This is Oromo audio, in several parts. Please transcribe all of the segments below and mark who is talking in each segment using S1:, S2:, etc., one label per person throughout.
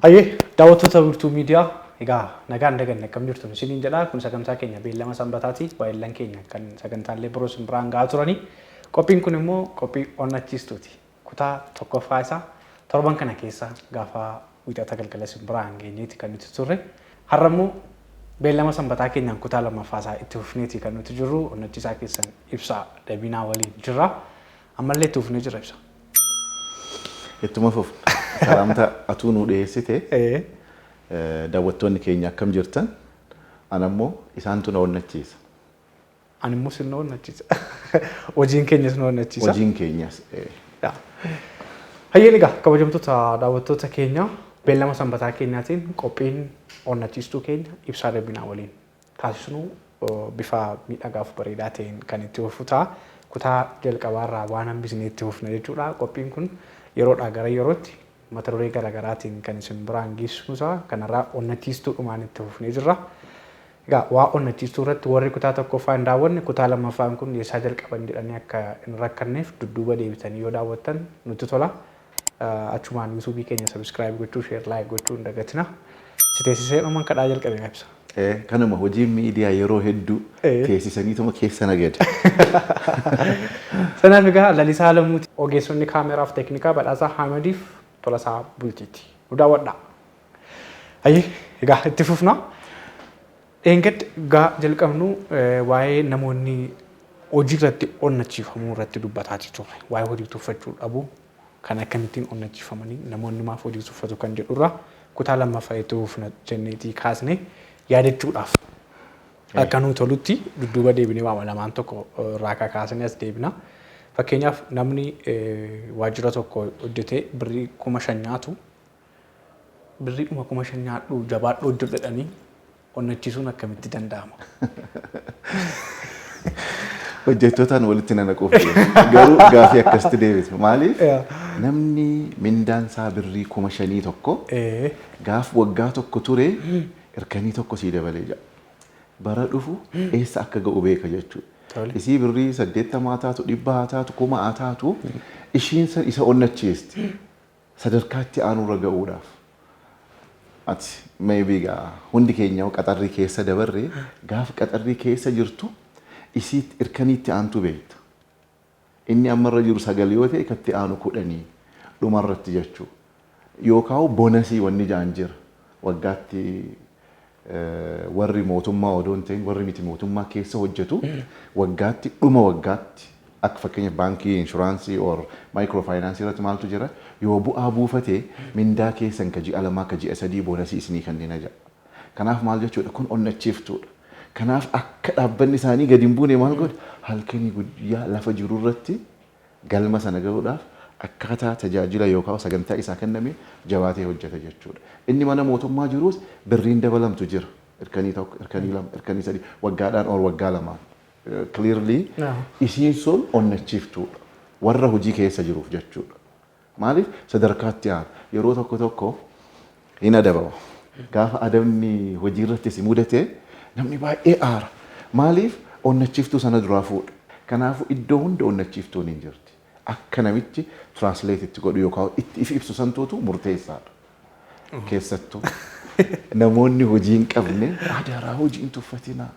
S1: Hayyee, daawwattoota Wiirtuu Miidiyaa, egaa nagaan daganne, akkam jirtu isiniin jedha. Kun sagantaa keenya beellama sanbataati. Waayillan keenya kan sagantaalee biroo isin biraan gahaa turani. Qophiin kun immoo qophii onnachiistuuti. Kutaa tokkoffaa isaa torban kana keessa gaafa Wiixata galgala isin biraan geenyeeti kan nuti turre. Har'a immoo beellama sanbataa keenyaan kutaa lammaffaa isaa itti fufneeti kan nuti jirru. Onnachiisaa keessan Ibsaa Dabinaa waliin jirra. Ammallee itti fufnee jirra, Ibsa.
S2: Ittuma fufna. Salaamta atuu nuu dhiyeessite, daawwattoonni keenya akkam jirtan? Ana immoo isaantu na onnachiisa.
S1: Ani immoo sin na onnachiisa. Hojiin keenyas nu onnachiisa.
S2: Hojiin keenyas.
S1: Hayyeen, egaa kabajamtoota daawwattoota keenya, beellama sanbataa keenyaatiin qophiin onnachiistuu keenya Ibsaa Dabinaa waliin taasisnu bifa miidhagaaf bareedaa ta'een kan itti fufu ta'a. Kutaa jalqabaarraa waan hambisnee itti fufna jechuudha. Qophiin kun yeroodhaa gara yerootti mata duree garaagaraatiin kan isin biraan geessisnu ta'a. Kanarraa onnachiistuudhumaan itti fufnee jirra. Egaa waa onnachiistuu irratti warri kutaa tokkoffaa hin daawwanne, kutaa lammaffaan kun eessaa jalqaban jedhanii akka hin rakkanneef, dudduuba deebitanii yoo daawwattan nutti tola. Achumaan YouTubeii keenya subscribe gochuu, share, like gochuu hin dagatina. Si teessisee dhuman kadhaa jalqabe, Ibsa.
S2: Kanuma hojiin miidiyaa yeroo hedduu teessisaniituma keessa nagada.
S1: Sanaaf egaa Lalisaa Alamuuti. Ogeessonni kaameraaf teeknikaa Badhaasaa Hamadiif Tolasaa Bultiiti. Nu daawwadhaa. Hayyee, egaa itti fufna. Dheengadda gaa jalqabnu waa'ee namoonni hojii irratti onnachiifamuu irratti dubbataa turre. Waa'ee hojii tuffachuu dhabuu kan akkamittiin onnachiifamanii, namoonni maaf hojii tuffatu kan jedhurraa kutaa lammaffaa itti fufna jenneetii kaasne. Yaadachuudhaaf akka nuu tolutti dudduuba deebinee waama lamaan tokko irraa kakaasnee as deebina. Fakkeenyaaf, namni waajjira tokko hojjetee birrii 5,000 nyaatu, birriidhuma 5,000 nyaadhu, jabaadhu, hojjedhu jedhanii onnachiisuun akkamitti danda'ama?
S2: Hojjettootaan walitti nanaquuf deema. Garuu gaafii akkasitti deebisu. Maaliif, namni mindaan isaa birrii 5,000 tokko gaaf waggaa tokko ture irkanii tokko sii dabalee jira. Bara dhufu eessa akka ga'u beeka jechuudha. Isii birrii 80 haa taatu, 100 haa taatu, 1000 haa taatu, ishiin san isa onnachiisti. Sadarkaa itti aanurra ga'uudhaaf. Ati maybe gaa hundi keenya qaxarrii keessa dabarre, gaaf qaxarrii keessa jirtu isii irkanii itti aantu beekta. Inni ammarra jiru 9 yoo ta'e, katti aanu 10 dhumarratti jechuudha. Yookaan bonusii wanni jaan jira. Waggaatti warri mootummaa odoo hin ta'in warri miti mootummaa keessa hojjetu waggaatti, dhuma waggaatti, akka fakkeenya baankii, inshuraansii or micro financeii irratti maaltu jira, yoo bu'aa buufate mindaa keessan ka ji'a 2, ka ji'a 3 bonusii isinii kannina jedha. Kanaaf maal jechuudha, kun onnachiiftuudha. Kanaaf akka dhaabbanni isaanii gadi hin buune maal godha, halkanii guyyaa lafa jiru irratti galma sana gahuudhaaf akkaataa tajaajila yookaan sagantaa isaa kenname jabaatee hojjeta jechuudha. Inni mana mootummaa jirus birriin dabalamtu jira. Irkanii tokko, irkanii lama, irkanii sadii, waggaadhaan or waggaa lamaan. Clearly isiin sun onnachiiftuudha. Warra hojii keessa jiruuf jechuudha. Maaliif, sadarkaatti aanu yeroo tokko tokko hin adabama. Gaafa adabni hojii irratti si mudate namni baay'ee aara. Maaliif, onnachiiftuu sana duraa fuudha. Kanaafuu iddoo hunda onnachiiftuun hin jirti. Akka namichi translate itti godhu yookaan itti if ibsu santuutu murteessaadha. Keessattuu namoonni hojii hin qabne, adaraa hojii hin tuffatinaa.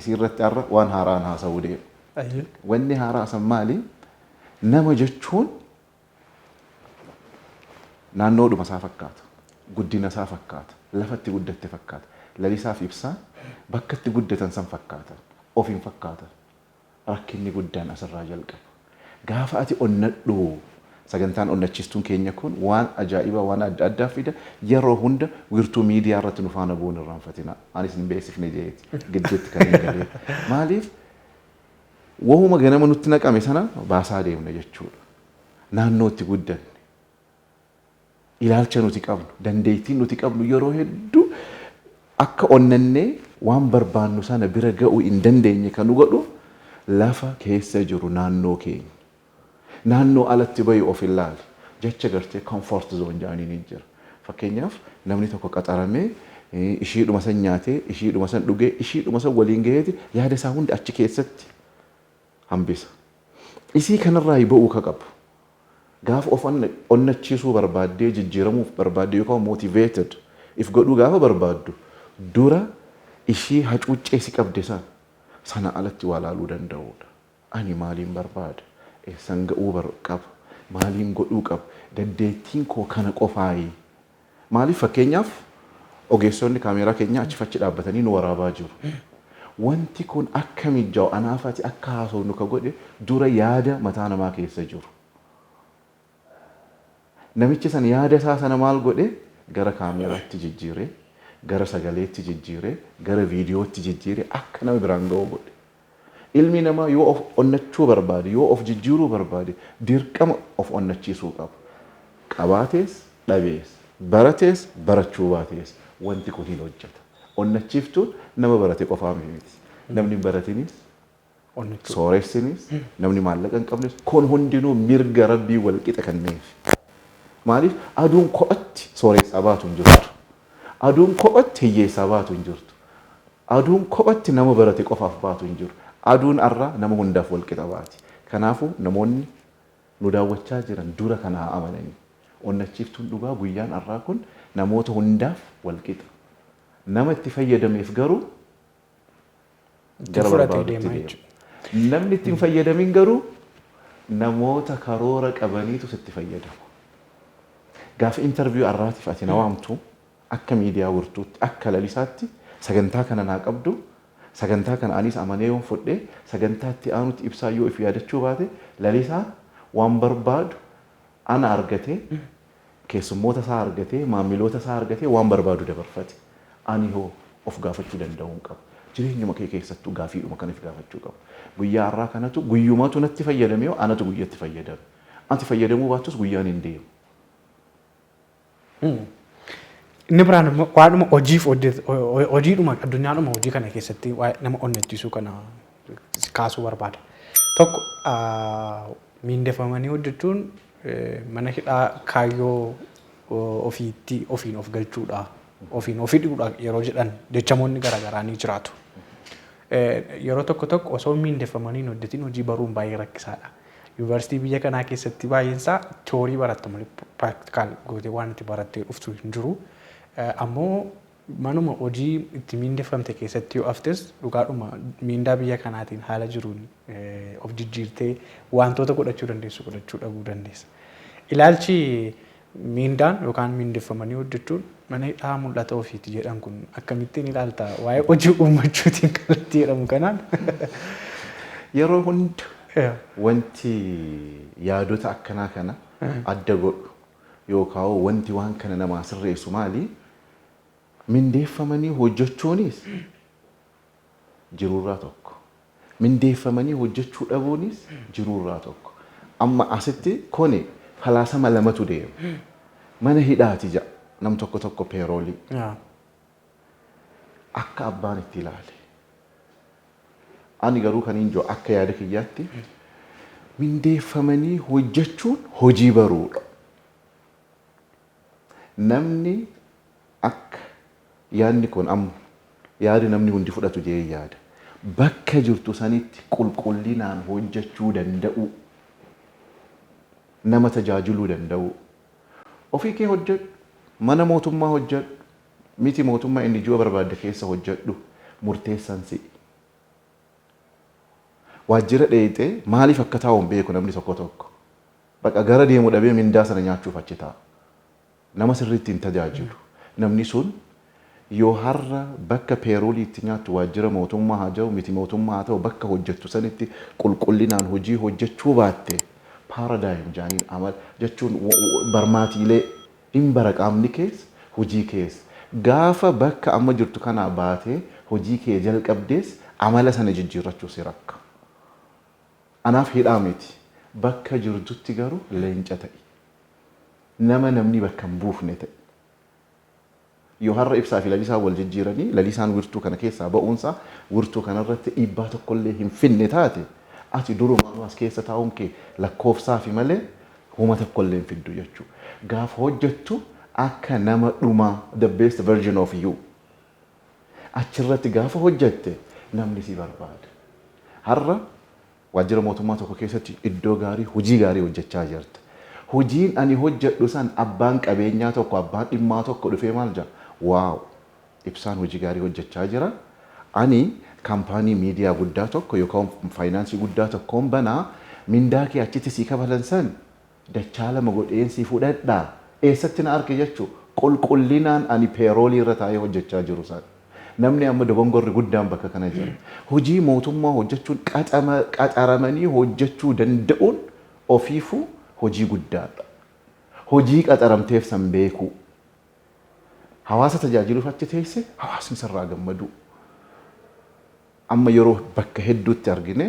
S2: Isii irratti har'a waan haaraan haasa'uu deema. Wanni haaraa san maali? Nama jechuun naannoodhuma isaa fakkaata. Guddina isaa fakkaata. Lafa itti guddatte fakkaata. Lalisaaf Ibsaan bakka itti guddatan san fakkaatan. Of hin fakkaatan. Rakkinni guddaan asirraa jalqaba. Gaafa ati onnadhu, sagantaan onnachiistuun keenya kun waan ajaa'ibaa, waan adda addaa fida. Yeroo hunda Wiirtuu Miidiyaa irratti nu faana bu'uun irraanfatina. Anis hin beeksifne jeeti gidduutti kan hin galee. Maaliif, wahuma ganama nutti naqame sana baasaa deemna jechuudha. Naannoo itti guddanne, ilaalcha nuti qabnu, dandeettiin nuti qabnu yeroo hedduu akka onnannee waan barbaannu sana bira ga'uu hin dandeenye kan nu godhu lafa keessa jiru, naannoo keenya. Naannoo alatti bahi, of ilaali. Jecha gartee comfort zone jedhaniin hin jira. Fakkeenyaaf, namni tokko qaxaramee ishiidhuma san nyaatee, ishiidhuma san dhugee, ishiidhuma san waliin gaheeti yaada isaa hunda achi keessatti hambisa. Isii kanarraa ba'uu ka qabu. Gaafa of onnachiisuu barbaaddee, jijjiiramuuf barbaaddee yookaan motivated if godhuu gaafa barbaaddu, dura ishii hacuuccee si qabde sana alatti waa laaluu danda'uudha. Ani maaliin barbaada? Eessan ga'uu qaba? Maaliin godhuu qaba? Dandeettiin koo kana qofaayi? Maaliif, fakkeenyaaf, ogeessonni kaameeraa keenya achi fachi dhaabbatanii nu waraabaa jiru. Wanti kun akka mijaa'u, anaaf ati akka haasofnu ka godhe dura yaada mataa namaa keessa jiru. Namichi sana yaada isaa sana maal godhe? Gara kaameeraatti jijjiiree, gara sagaleetti jijjiiree, gara viidiyootti jijjiiree akka nama biraan ga'u godhe. Ilmi namaa yoo of onnachuu barbaade, yoo of jijjiiruu barbaade, dirqama of onnachiisuu qaba. Qabaatees dhabees, baratees barachuu baatees, wanti kun hin hojjeta. Onnachiiftuun nama barate qofaa miti. Namni hin baratinis, sooressinis, namni maallaqa hin qabnes, kun hundinuu mirga Rabbii wal qixa kenneef. Maaliif, aduun kophatti sooressaa baatu hin jirtu. Aduun kophatti hiyyeessaa baatu hin jirtu. Aduun kophatti nama barate qofaaf baatu hin jiru. Aduun arraa nama hundaaf wal qixa baati. Kanaafuu namoonni nu daawwachaa jiran dura kana haa amananii. Onnachiiftuun dhugaa guyyaan arraa kun namoota hundaaf wal qixa. Nama itti fayyadameef garuu gara barbaadutti deema. Namni itti hin fayyadamin garuu namoota karoora qabaniitu sitti fayyadama. Gaafa interview arraatiif ati na waamtu, akka miidiyaa Wirtuutti, akka Lalisaatti, sagantaa kana naa qabdu, sagantaa kana anis amanee yoon fudhee, sagantaa itti aanutti Ibsaa yoo if yaadachuu baate, Lalisaan waan barbaadu ana argatee, keessummoota isaa argatee, maamiloota isaa argatee, waan barbaadu dabarfate. Ani hoo of gaafachuu danda'uun qaba. Jireenyuma kee keessattuu gaafiidhuma kan if gaafachuu qaba. Guyyaa har'aa kanatu guyyumatu natti fayyadame yoo anatu guyyatti fayyadame? Ati fayyadamuu baattus guyyaan hin deemu.
S1: Inni biraan immoo waanuma hojiif hojiidhuma addunyaadhuma hojii kana keessatti waa'ee nama onnachiisuu kana kaasuu barbaada. Tokko, miindeffamanii hojjechuun mana hidhaa kaayyoo ofiitti ofiin of galchuudha. Ofiin of hidhuudha yeroo jedhan jechamoonni garaagaraa ni jiraatu. Yeroo tokko tokko osoo miindeffamanii hin hojjetin hojii baruun baay'ee rakkisaadha. Yuunivarsiitii biyya kanaa keessatti baay'een isaa theory baratta malee practical gootee waan itti barattee dhuftu hin jiru. Ammoo manuma hojii itti miindeffamte keessatti yoo haftes, dhugaadhuma miindaa biyya kanaatiin haala jiruun of jijjiirtee wantoota godhachuu dandeessu godhachuu dhabuu dandeessa. Ilaalchi miindaan yookaan miindeffamanii hojjechuun mana hidhaa mul'ata ofiiti jedhan kun akkamittiin ilaalta, waa'ee hojii uummachuutiin kallattii jedhamu kanaan?
S2: Yeroo hunda wanti yaadota akkanaa kana adda godhu yookaan wanti waan kana namaa sirreessu maali? Mindeeffamanii hojjechuunis jiruurraa tokko. Mindeeffamanii hojjechuu dhabuunis jiruurraa tokko. Amma asitti kuni falaasama lamatu deema. Mana hidhaati jedha nam tokko tokko, payroll. Akka abbaan itti ilaale. Ani garuu kan hin jiru akka yaada kiyyaatti, mindeeffamanii hojjechuun hojii baruudha. Namni akka yaadni kun amma yaada namni hundi fudhatu jee yaada. Bakka jirtu sanitti qulqullinaan hojjechuu danda'u. Nama tajaajiluu danda'u. Ofii kee hojjedhu, mana mootummaa hojjedhu, miti mootummaa, inni ji'a barbaadde keessa hojjedhu, murteessaan si'i. Waajjira dheeyxee maaliif akka taa'u hin beeku namni tokko tokko. Baqa gara deemu dhabee mindaa sana nyaachuuf achi taa'a. Nama sirriitti hin tajaajilu. Namni sun yoo har'a bakka payroll itti nyaattu, waajjira mootummaa haa ta'u, miti mootummaa haa ta'u, bakka hojjettu sanitti qulqullinaan hojii hojjechuu baatte, paradigm jaaniin, amal jechuun barmaatiilee hin bara qaamni keessa hojii keessa. Gaafa bakka amma jirtu kanaa baatee hojii kee jalqabdees amala sana jijjiirrachuu si rakka. Anaaf hidhaa miti. Bakka jirtutti garuu leenca ta'i. Nama namni bakka hin buufne ta'i. Yoo har'a Ibsaa fi Lalisaan wal jijjiiranii, Lalisaan Wirtuu kana keessaa ba'uunsaa Wirtuu kanarratti dhiibbaa tokkollee hin finne taate, ati durumaanuu as keessa taa'uun kee lakkoofsaa fi malee huma tokkollee hin fiddu jechuudha. Gaafa hojjettu akka nama dhumaa, the best version of you. Achirratti gaafa hojjette namni si barbaada. Har'a waajjira mootummaa tokko keessatti iddoo gaarii, hojii gaarii hojjechaa jirta. Hojiin ani hojjedhu san abbaan qabeenyaa tokko, abbaan dhimmaa tokko dhufee maal jedha? "Wow, Ibsaan hojii gaarii hojjechaa jira. Ani kaampaanii miidiyaa guddaa tokko yookaan faayinaansii guddaa tokkoon banaa, mindaa kee achitti sii kafalan san dachaa lama godheen sii fudhadhaa." Eessatti na arge jechuu? Qulqullinaan ani payroll irra taa'ee hojjechaa jiru san. Namni amma dogongorri guddaan bakka kana jira. Hojii mootummaa hojjechuun, qaxaramanii hojjechuu danda'uun ofiifuu hojii guddaadha. Hojii qaxaramteef san beekuu. Hawaasa tajaajiluuf achi teesse, hawaasni sirraa gammadu. Amma yeroo bakka hedduutti argine,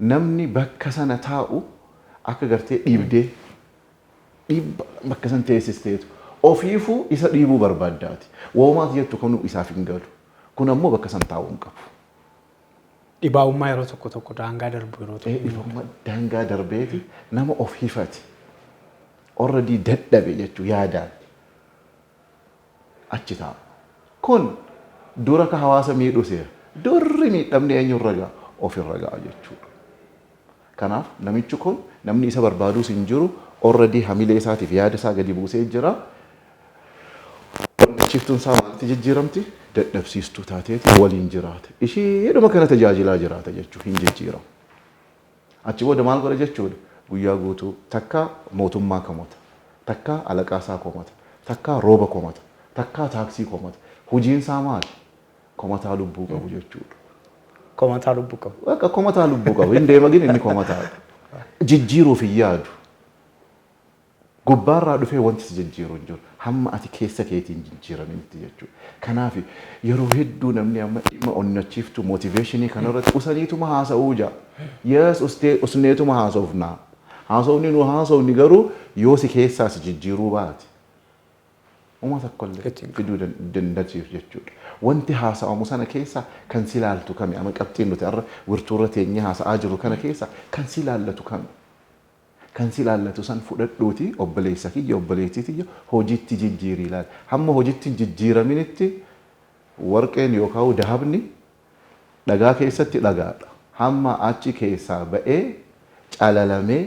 S2: namni bakka sana taa'u akka gartee dhiibdee dhiibba bakka san teessisteetu ofiifuu isa dhiibuu barbaaddaati. Woomaati jettu kanuu isaaf hin galu. Kun ammoo bakka san taa'uu hin qabu.
S1: Dhibaa'ummaa yeroo tokko tokko daangaa darbu yeroo tokko.
S2: Dhibaa'ummaa daangaa darbeeti nama of hifate. Already dadhabe jechuu yaadaan achi taa'a. Kun dura ka hawaasa miidhu seera. Durri miidhamni eenyurra ga'a? Ofirra ga'a jechuudha. Kanaaf namichi kun namni isa barbaaduus hin jiru. Already hamilee isaatiif yaada isaa gadi buusee jira. Onnachiiftuun isaa maalitti jijjiiramti? Dadhabsiistuu taateeti waliin jiraata. Isheedhuma kana tajaajilaa jiraata jechuudha, hin jijjiiramu. Achi booda maal godha jechuudha? Guyyaa guutuu takka mootummaa komata, takka alaqaa isaa komata, takka rooba komata, takka taaksii komata. Hojiin isaa maali? Komataa lubbuu qabu jechuudha.
S1: Komataa lubbuu qabu.
S2: Bakka komataa lubbuu qabu. Hin deemagin inni komataadha. Jijjiiruuf hin yaadu. Gubbaarraa dhufee wanti si jijjiiru hin jiru. Hamma ati keessa keetiin jijjiiraminitti jechuudha. Kanaaf yeroo hedduu namni amma dhimma onnachiiftuu, motivation kanarratti usaniituma haasa'uu jaa. Yes, ustee usneetuma haasofnaa. Haasofni nu haasofni garuu yoo si keessaa si jijjiiruu baate, uma tokkollee fiduu dandachiif jechuudha. Wanti haasa'amu sana keessa kan si ilaaltu kami? Amma qabxiin nuti har'a wirtuurra teenyee haasa'aa jiru kana keessa kan si ilaallatu kami? Kan si ilaallatu san fudhadhuuti, obboleessa kiyya, obboleettii tiyya, hojiitti jijjiirii ilaali. Hamma hojiitti hin jijjiiraminitti warqeen yookaan dahabni dhagaa keessatti dhagaadha. Hamma achi keessaa ba'ee calalamee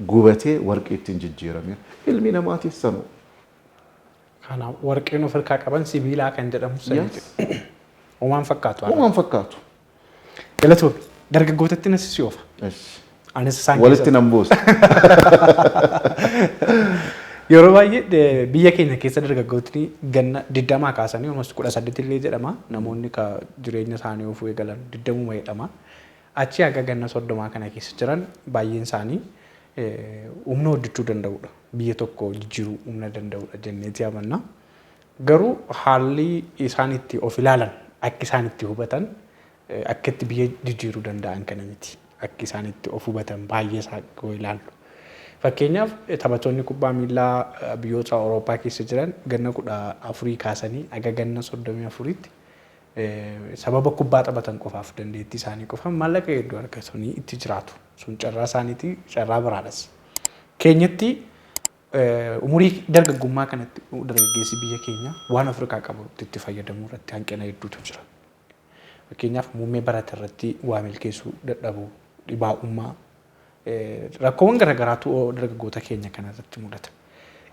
S2: gubatee warqiitti hin jijjiiramin. Ilmi namaatis sanuu.
S1: Kanaaf warqeen of harkaa qaban sibiilaa kan jedhamu saniiti. Uumaan fakkaatu.
S2: Uumaan fakkaatu.
S1: Galatoomi. Dargaggootatti nas si oofa. Anis isaan
S2: Walitti nan buusa.
S1: Yeroo baay'ee biyya keenya keessa dargaggootni ganna 20 kaasanii, almost 18 illee jedhama, namoonni ka jireenya isaanii ofuu eegalan 20 jedhama. Achi haga ganna 30 kana keessa jiran baay'een isaanii humna hojjechuu danda'udha. Biyya tokko jijjiiruu humna danda'udha jenneeti amanna. Garuu haalli isaan itti of ilaalan, akka isaan itti hubatan, akka itti biyya jijjiiruu danda'an kana miti. Akka isaan itti of hubatan baay'ee isaa yoo ilaallu. Fakkeenyaaf, taphattoonni kubbaa miillaa biyyoota Awurooppaa keessa jiran ganna 14 kaasanii haga ganna 34tti sababa kubbaa taphatan qofaaf, dandeettii isaanii qofaan maallaqa hedduu argatanii itti jiraatu. Sun carraa isaaniiti, carraa biraadhas. Keenyatti umurii dargaggummaa kanatti dargaggeessi biyya keenya waan Afrikaa qabu itti fayyadamuu irratti hanqina hedduutu jira. Fakkeenyaaf, muummee barate irratti waa milkeessuu dadhabuu, dhibaa'ummaa, rakkoowwan garaagaraatu dargaggoota keenya kana irratti mudata.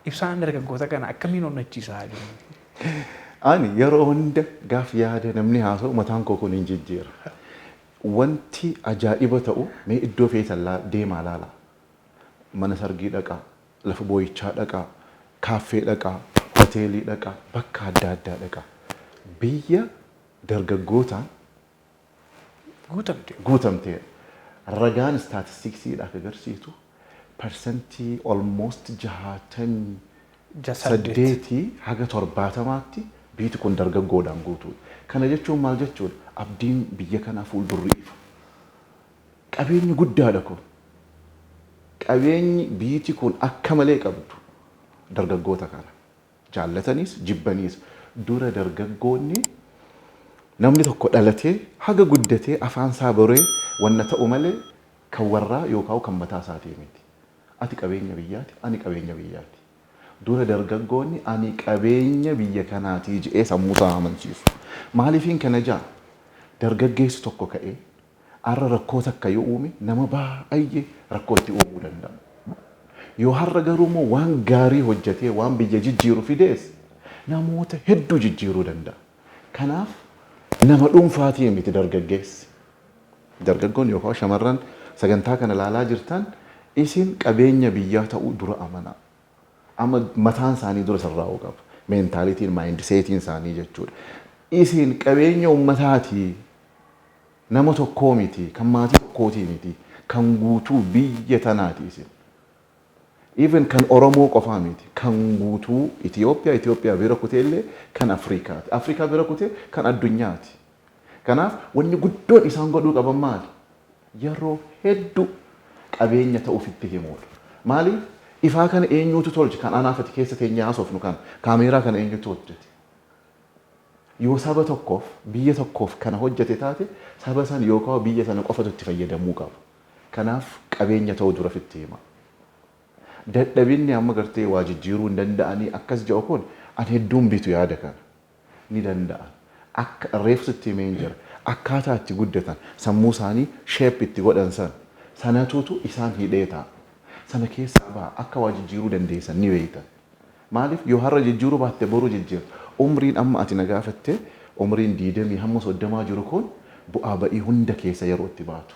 S1: Ibsaan dargaggoota kana akkamiin onnachiisaa jiru?
S2: Ani yeroo hunda gaaf yaada namni haasa'u mataan koo kun hin jijjiira. Wanti ajaa'iba ta'u, mee iddoo feetan deemaa laala. Mana sargii dhaqaa, lafa boo'ichaa dhaqaa, kaaffee dhaqaa, hoteelii dhaqaa, bakka adda addaa dhaqaa. Biyya dargaggootaan
S1: guutamte.
S2: Guutamteedha. Ragaan istaatistiksiidha akka agarsiisu parsantii almost jahaatamii
S1: 8
S2: saddeetii haga 70tti biyyi kun dargaggoodhaan guutuudha. Kana jechuun maal jechuudha? Abdiin biyya kanaa fuuldurri ifa. Qabeenyi guddaadha kun. Qabeenyi biyyi kun akka malee qabdu dargaggoota kana. Jaallataniis jibbaniis dura dargaggoonni, namni tokko dhalatee haga guddatee afaan isaa baree wanna ta'u malee kan warraa yookaan kan mataa isaatii miti. Ati qabeenya biyyaati, ani qabeenya biyyaati. Dura dargaggoonni ani qabeenya biyya kanaatii je'ee sammuu isaa amansiisu. Maaliifiin kana jaa? Dargaggeessi tokko ka'ee har'a rakkoo takka yoo uume, nama baay'ee rakkoo itti uumuu danda'a. Yoo har'a garuu immoo waan gaarii hojjetee waan biyya jijjiiru fidees, namoota hedduu jijjiiruu danda'a. Kanaaf nama dhuunfaatii miti dargaggeessi. Dargaggoon yookaan shamarran sagantaa kana ilaalaa jirtan, isin qabeenya biyyaa ta'uu dura amanaa. Amma mataan isaanii dura sirraa'uu qaba. Mentalityn, mindsetiin isaanii jechuudha. Isin qabeenya uummataatii, nama tokkoo miti, kan maatii tokkootii miti, kan guutuu biyya tanaati isin. Even kan Oromoo qofaa miti, kan guutuu Itoophiyaa, Itoophiyaa bira kuteellee kan Afrikaati. Afrikaa bira kutee kan addunyaati. Kanaaf wanni guddoon isaan godhuu qaban maali? Yeroo hedduu qabeenya ta'uufitti himuudha. Maaliif? Ifaa kana eenyuutu tolche? Kan anaafati keessa teenyee haasofnu kana, kaameeraa kana eenyutu hojjete? Yoo saba tokkoof, biyya tokkoof kana hojjete taate, saba sana yookaan biyya sana qofatu itti fayyadamuu qaba. Kanaaf qabeenya ta'uu dura fitti hima. Dadhabinni amma gartee waa jijjiiruu hin danda'anii akkas jedhu kun, ani hedduun bitu yaada kana. Ni danda'an. Akka reefsu itti himee hin jira. Akkaataa itti guddatan, sammuu isaanii shape itti godhan sana, sanatuutu isaan hidhee ta'a. Sana keessaa ba'a, akka waa jijjiiruu dandeessan ni beektan. Maaliif? Yoo har'a jijjiiruu baatte, boru jijjiirta. Umriin amma ati na gaafatte, umriin 20 hamma 30 jiru kun, bu'aa ba'ii hunda keessa yeroo itti baatu.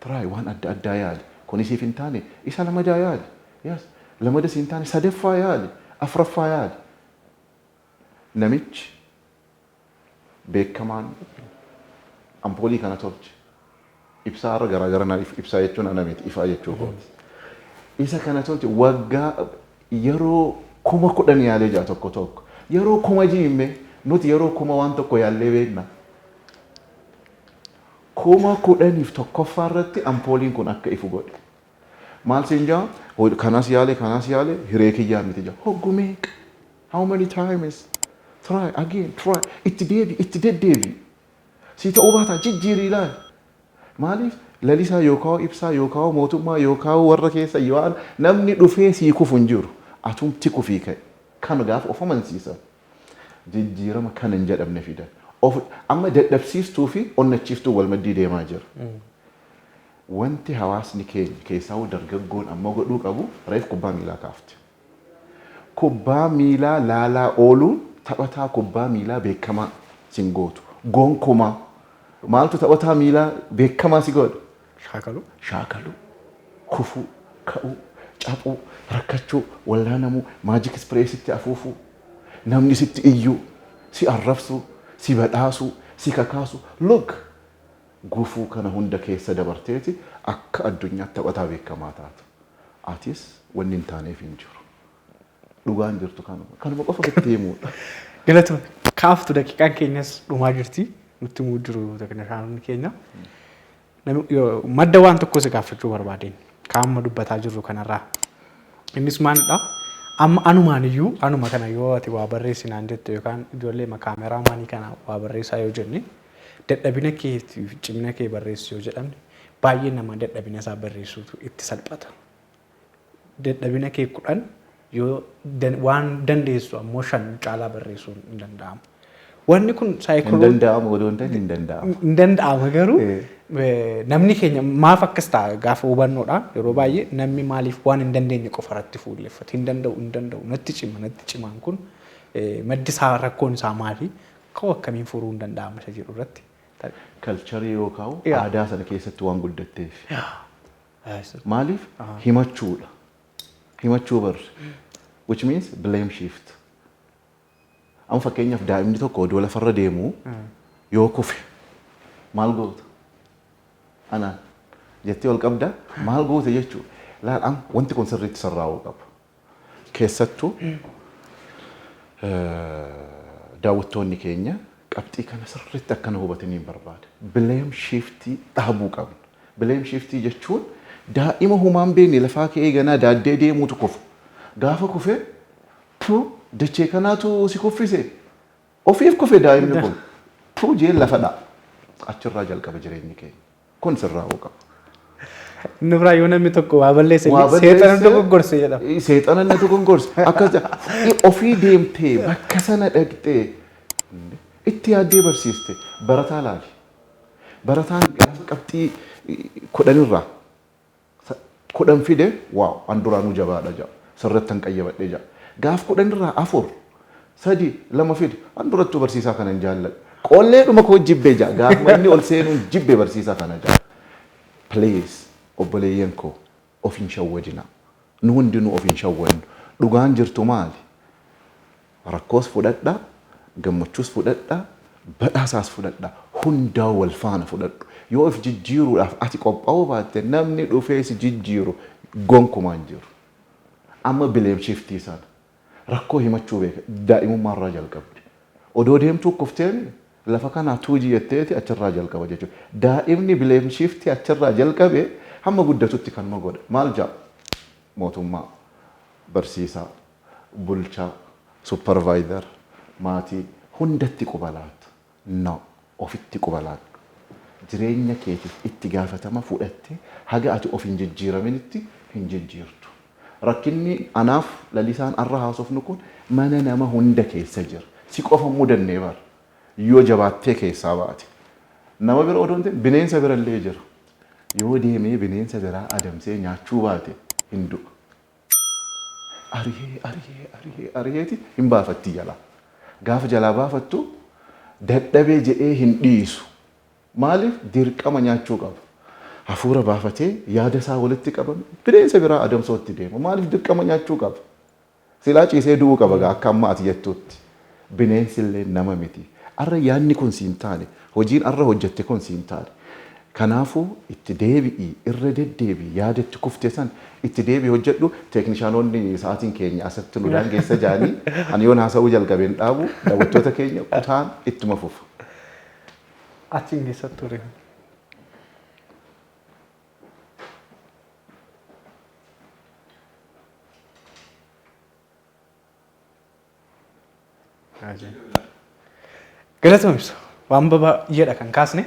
S2: Try, waan adda addaa yaali. Kunis siif hin taane, isa lamadaa yaali. Yes. Lamada si hin taane, sadaffaa yaali. Afuraffaa yaali. Namichi beekamaan ampoolii kana tolche. Ibsaa har'a garaagara naa ibsaa jechuun ana miti, ifaa jechuu kooti. Isa kana tolche, waggaa yeroo 10,000 yaalee jira tokko tokko. Yeroo kuma jiimme, nuti yeroo 1000 waan tokko yaallee beekna. 10,001ffaa irratti ampooliin kun akka ifu godhe. Maal siin jaa? Kanas yaale, kanas yaale, hiree kiyyaa miti jaa. Hoggu meeqa? How many times? Try again, try. Itti deebi, itti deddeebi. Si ta'uu baataa, jijjiirii ilaali. Maaliif? Lalisaa yookaan ibsaa yookaan mootummaa yookaan warra keessa yoo namni dhufee sii kufu hin jiru. Atumti kufii ka'e. Kan gaafa of amansiisan, jijjiirama kan hin jedhamne fidan. Of amma dadhabsiistuu fi onnachiiftuu wal maddii deemaa jira. Wanti hawaasni keenya, keessaa dargaggoon amma godhuu qabu, reef kubbaa miilaa kaafte. Kubbaa miilaa laalaa ooluun taphataa kubbaa miilaa beekamaa sin gootu. Gonkumaa. Maaltu taphataa miilaa beekamaa si godha?
S1: Shaakalu.
S2: Shaakaluu, kufuu, ka'uu, caphuu, rakkachuu, wallaanamuu, magic spray sitti afuufuu, namni sitti iyyuu, si arrabsuu, si badhaasuu, si kakaasuu. Look, gufuu kana hunda keessa dabarteeti akka addunyaatti taphataa beekamaa taata. Atis wanni hin taaneef hin jiru. Dhugaan jirtu kanuma. Kanuma qofa sitti himuudha.
S1: Galatoon kaaftu, daqiiqaan keenyas dhumaa jirti. Nutti himuu jiru teeknishaanonni keenya. Madda waan tokko si gaafachuu barbaadeen kaamma dubbataa jirru kanarraa. Innis maalidha? Amma anumaan iyyuu anuma kana yoo ati waa barreessinaan jette, yookaan ijoollee kaameraa maanii kana waa barreessaa yoo jenne, dadhabina kee fi cimina kee barreessu yoo jedhamne, baay'ee nama dadhabina isaa barreessuutu itti salphata. Dadhabina kee 10 yoo waan dandeessu ammoo 5 caalaa barreessuun hin danda'amu. Wanni kun
S2: Hin
S1: saayikooloojii
S2: danda'amu odoo hin ta'in, hin danda'amu.
S1: Hin danda'ama, garuu namni keenya maaf akkas ta'a gaafa hubannoodha? Yeroo baay'ee namni maaliif waan hin dandeenye qofa irratti fuulleffata? Hin danda'u, hin danda'u, natti cima, natti cimaan kun maddi isaa, rakkoon isaa maali? Koo akkamiin furuu hin danda'ama isa jedhu irratti.
S2: Culture yookaan aadaa sana keessatti waan guddatteef. Maaliif? Himachuudha. Himachuu barre. Which means blame shift. Amma fakkeenyaaf daa'imni tokko odoo lafarra deemu yoo kufe maal goota? Anaan jettee ol qabda, maal goota jechuudha. Laal, amma wanti kun sirriitti sirraa'uu qaba. Keessattuu daawwattoonni keenya qabxii kana sirriitti akkana hubatanii hin barbaada. Blame shiftii dhaabuu qabna. Blame shiftii jechuun daa'ima humaan beekne lafaa ka'ee ganaa daaddee deemuutu kufa. Gaafa kufe, "Pu, dachee kanaatu si kuffise." Ofiif kufe daa'imni kun. "Pu" jeen lafa dha'a. Achirraa jalqaba jireenyi keenya. Kun sirraa'uu qaba.
S1: Inni biraa yoo namni tokko waa balleesse
S2: Waa
S1: seexana dogoggorse jedhama.
S2: Seexana na dogoggorse. Akkas ofii deemtee bakka sana dhaqxee itti yaaddee barsiiste, barataa laali. Barataan gaafa qabxii 10rraa 10 fide, wow, an duraanuu jabaadha jedha. Sirrattan qayyabadhee jedha. Gaaf 10 irraa 4, 3, 2 fide, an durattuu barsiisaa kana hin jaalladhu. Qolleedhuma koo jibbee jedha. Gaafuma inni ol seenuun jibbe barsiisaa kana jedha. Please, obboleeyyan koo, of hin shawwadinaa. Nu hundinuu of hin shawwannu. Dhugaan jirtu maali? Rakkoos fudhadhaa, gammachuus fudhadhaa, badhaasaas fudhadhaa. Hundaa wal faana fudhadhu. Yoo of jijjiiruudhaaf ati qophaa'uu baatte, namni dhufee si jijjiiru gonkumaa hin jiru. Amma blame shiftii sana. Rakkoo himachuu beeka. Daa'imummaarraa jalqabdi. Odoo deemtuu kufteemi lafa kanaa tuujii jetteeti achirraa jalqaba jechuudha. Daa'imni blame shiftii achirraa jalqabe hamma guddatutti kanuma godha. Maal ja'a? Mootummaa, barsiisaa, bulchaa, supervisor, maatii hundatti quba laata. No, ofitti quba laadhu. Jireenya keetiif itti gaafatama fudhattee haga ati of hin jijjiiraminitti hin jijjiirtu. Rakkinni anaaf Lalisaan arra haasofnu kun mana nama hunda keessa jira. Si qofa mudannee bara. Yoo jabaattee keessaa baate. Nama bira odoo hin ta'in bineensa bira illee jira. Yoo deemee bineensa biraa adamsee nyaachuu baate hin du'a. Arihee, arihee, arihee, ariheeti hin baafatti jalaa. Gaafa jalaa baafattu dadhabee jedhee hin dhiisu. Maaliif? Dirqama nyaachuu qaba. Hafuura baafatee yaada isaa walitti qabame bineensa biraa adamsootti deema. Maaliif? Dirqama nyaachuu qaba. Silaa ciisee du'uu qaba gaa akka amma ati jettutti. Bineensi illee nama miti. Arra yaadni kun siin taane, hojiin arra hojjette kun siin taane. Kanaafuu itti deebi'ii, irra deddeebi'i, yaada itti kufte san itti deebi'i, hojjedhu. Teeknishaanonni sa'aatiin keenya asatti nu daangeessa jaanii, ani yoon haasa'uu jalqabe hin dhaabu. Daawwattoota keenya, kutaan ittuma fufa.
S1: Achiin keessatti ture. Galatoomsa, waan baay'eedha kan kaasne.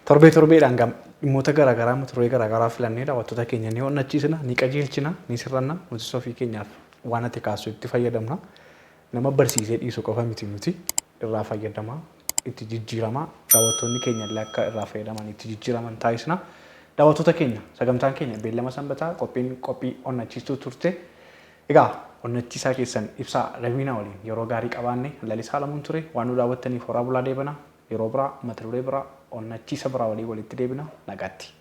S1: Torbee torbeedhaan dhimmoota garaagaraa, mata duree garaagaraa filannee daawwattoota keenya ni onnachiisna, ni qajeelchina, ni sirranna. Nutis ofii keenyaaf waan ati kaasu itti fayyadamna. Nama barsiisee dhiisu qofa miti nuti, irraa fayyadamaa, itti jijjiiramaa, daawwattoonni keenya illee akka irraa fayyadaman, itti jijjiiraman taasisna. Daawwattoota keenya, sagantaan keenya Beellama Sanbataa, qophiin qophii onnachiistuu turte. Egaa onnachiisaa keessan Ibsaa Ramiinaa waliin yeroo gaarii qabaanne. Lalisaa Lamuun ture. Waan nu daawwattaniif horaa bulaa deebana. Yeroo biraa, mata duree biraa, onnachiisa biraa walii walitti deebina. Nagaatti.